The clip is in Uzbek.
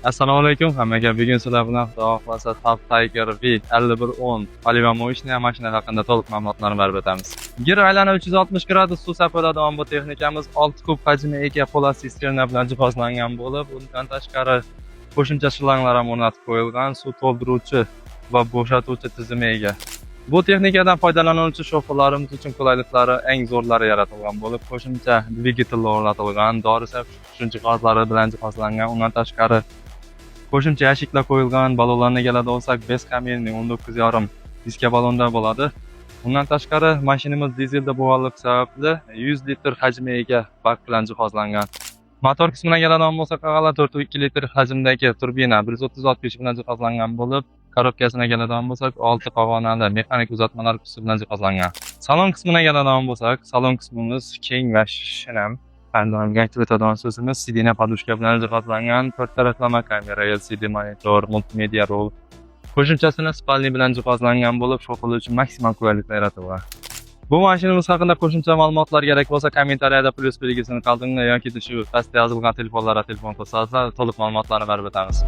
Assalomu alaykum hammaga. Bugun sizlar bilan, Xudo xohlasa, Saab Tiger V 5110 поливомоечный mashina haqida to'liq ma'lumotlarni berib o'tamiz. Gir aylanib 360 gradus suv sepiladigan bu texnikamiz 6 kub hajmiga ega po'lat sisterna bilan jihozlangan bo'lib, undan tashqari qo'shimcha shlanglar ham o'rnatib qo'yilgan, suv to'ldiruvchi va bo'shatuvchi tizimga ega. Bu texnikadan foydalanuvchi shoferlarimiz uchun qulayliklari eng zo'rlari yaratilgan bo'lib, qo'shimcha dvigatellar o'rnatilgan, dori sepish uchun jihozlari bilan jihozlangan. Undan tashqari qo'shimcha yashiklar qo'yilgan. Balonlarni keladi olsak, бескамерный 19,5 diska balonda bo'ladi. Undan tashqari mashinamiz dizelda bo'lganligi sababli 100 litr hajmga ega bak bilan jihozlangan. Motor qismidan keladigan bo'lsak, og'alar, 4,2 litr hajmdagi turbina 130 ot kuchi bilan jihozlangan bo'lib, korobkasina keladigan bo'lsak, 6 pog'onali mexanik uzatmalar qutisi bilan jihozlangan. Salon qismidan keladigan bo'lsak, salon qismimiz keng va shinam. Har doimgi aytib o'tadigan so'zimiz, сиденье подушка bilan jihozlangan, to'rt taraflama kamera, LCD monitor, multimedia rul. Qo'shimchasini спальник bilan jihozlangan bo'lib, shoferlar uchun maksimal qulayliklar yaratilgan. Bu mashinamiz haqida qo'shimcha ma'lumotlar kerak bo'lsa, kommentariyada plyus belgisini qoldiringlar yoki shu pastda yozilgan telefonlarga telefon qilsangizlar, to'liq ma'lumotlarni berib o'tamiz.